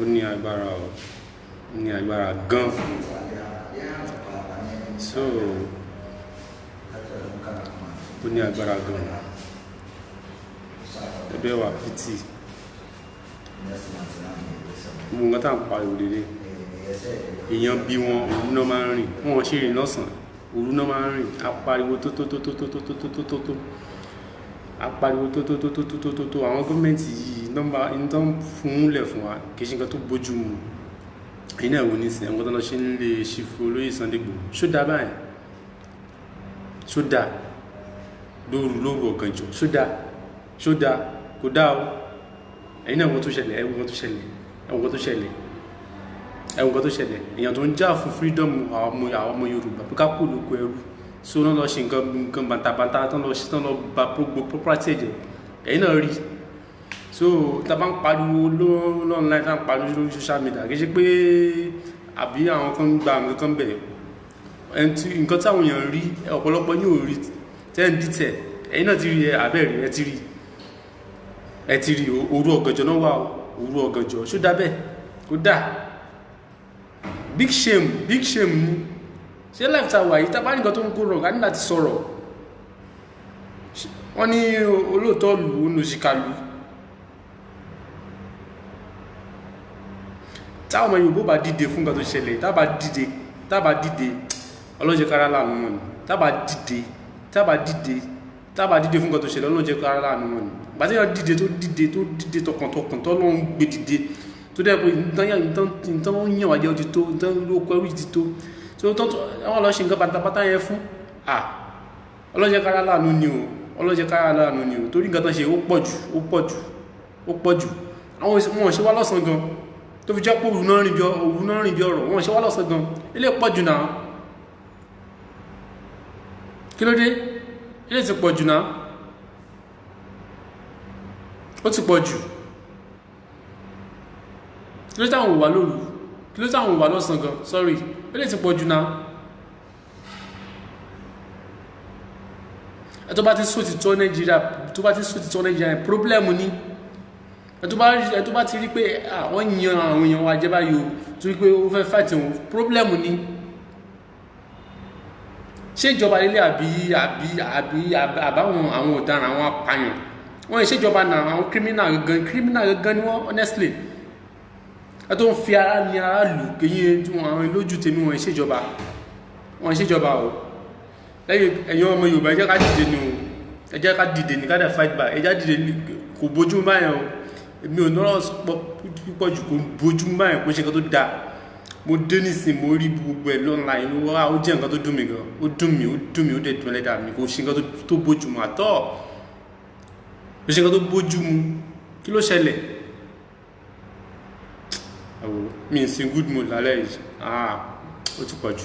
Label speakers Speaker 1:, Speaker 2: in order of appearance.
Speaker 1: Ó ní agbára o, ó ní agbára gan. So ó ní agbára gan. Ẹgbẹ́ wa pity. Gbogbo nǹkan tá à ń pariwo lélẹ̀, èèyàn bí wọn, òru náà máa ń rìn. Wọn ṣe rìn lọ́sàn-án, òru náà máa ń rìn. A pariwo tó tó tó tó tó tó tó tó tó tó tó, a pariwo tó tó tó tó tó tó tó tó. Àwọn gọ́ọ̀mẹ̀ntì yìí nọ́mbà ní tó ń fún lẹ̀ fún wa, kì í ṣe nǹkan tó bójú mu. Ẹ̀yin náà wò nísìnyí, àwọn tó lọ ṣe ń lè ṣífù olóyè Sunday Igboho. Ṣó dáa báyìí? Ṣó dáa lóru lóru ọ̀gànjọ́? Ṣó dáa? Ṣó dáa? Kò dáa o. Ẹ̀yin náà wọ́n tó ṣẹlẹ̀, ẹ wo nǹkan tó ṣẹlẹ̀, ẹ wo nǹkan tó ṣẹlẹ̀, ẹ wo nǹkan tó ṣẹlẹ̀. Èèyàn tó ń jà fún freedom àwọn ọmọ Yorùbá pé ká kó lóko ẹrú, so náà lọ ṣe nǹkan bàtàbàtà tán, lọ ṣe tán, lọ ba gbogbo property ẹ̀jẹ̀. Ẹ̀yin náà rí. So tá a bá ń pariwo online, tá a ń pariwo lórí social media, kì í ṣe pé àbí àwọn kan ń gba nǹkan kan bẹ̀. Ẹni tí nǹkan tí àwọn èèyàn rí, ọ̀pọ̀lọpọ̀ yóò rí tẹ́ ń dìtẹ̀. Ẹ̀yin náà ti rí ẹ àbẹ́ rí, ẹ ti rí, ẹ ti rí. Òru ọ̀gànjọ́ náà wà o, òru ọ̀gànjọ́. Ṣó dá bẹ́ẹ̀? Kó dà. Big shame, big shame ni. Ṣé life ta wà yìí, tá a bá nǹkan tó ń kó rọ̀, ká ní láti sọ̀rọ̀. Wọ́n ní olóòótọ́ lù ú nù síkàlù. Táwọn ọmọ Yorùbá bá dìde fún nǹkan tó ṣẹlẹ̀, tá bá dìde, tá bá dìde, Ọlọ́run jẹ́ kára láàánú wọn ni. Tá bá dìde, tá bá dìde, tá bá dìde fún nǹkan tó ṣẹlẹ̀, Ọlọ́run jẹ́ kára láàánú wọn ni. Gbàtí yẹn dìde, tó dìde, tó dìde tọkàntọkàn, tó lọ́n gbé dìde, tó dẹ́ pé nǹkan yàn wájẹ́, ó ti tó nǹkan ló kọ́ ẹrú ti tó. Tó tó wọ́n lọ ṣe nǹkan pátápátá yẹn fún à, Ọlọ́run jẹ́ kára láàánú ni o, Ọlọ́run jẹ́ kára láàánú ni o, torí nǹkan tó ń ṣe, ó pọ̀ jù, ó pọ̀ jù, ó pọ̀ jù. Àwọn wọn ṣe wá lọ́sàn gan tó fi jẹ́ pé òru náà rìn bí, òru náà rìn bí ọ̀rọ̀. Wọn ṣe wá lọ́sàn gan. Ilé pọ̀ jù náà. Kí ló dé? Ilé ti pọ̀ jù náà, ó ti pọ̀ jù. Kí ló táwọn ò wá lóru? Kí ló táwọn ò wá lọ́sàn gan? Sorry, ilé ti pọ̀ jù náà. Ẹ tó bá ti sòtítọ́ Nàìjíríà, tó bá ti sòtítọ́ Nàìjíríà, problem ni. Ẹ tó bá ti rí pé àwọn yan àwọn èèyàn wa jẹ́ báyìí o, torí pé ó fẹ́ fight wọn, problem ni. Ṣé ìjọba lílé àbí àbáwọn àwọn ọ̀daràn, àwọn apààyàn wọ́n? Ṣèjọba náà, àwọn criminal gangan, criminal gangan ni wọ́n, honestly. Ẹ tó ń fi ara ní aráàlú kéyìn àwọn lójú tèmi, wọ́n ṣèjọba, wọ́n ṣèjọba o. Lẹ́yìn ẹ̀yin ọmọ Yorùbá, ẹ jẹ́ ká dìde ni o, ẹ jẹ́ ká dìde ní, ká dẹ̀ fight back. Ẹ jẹ́ dìde ní. Kò bójú báyẹn o. Èmi ò nọ́rọ̀ púpọ̀ jù. Kò bójú báyẹn, kò ṣe nǹkan tó dáa. Mo dé nísìn, mo rí gbogbo ẹ̀ online wá, ó jẹ́ nǹkan tó dùn mí gan. Ó dùn mí, ó dùn mí, ó dẹ̀ dùn ẹlẹ́dàá mi. Kò ṣe nǹkan tó bójú mu àtọ́, kò ṣe nǹkan tó bójú mu. Kí ló ṣẹlẹ̀? Ẹ̀wò mi ì sí good mood lálẹ́ yìí. Ah, ó ti pọ̀ jù.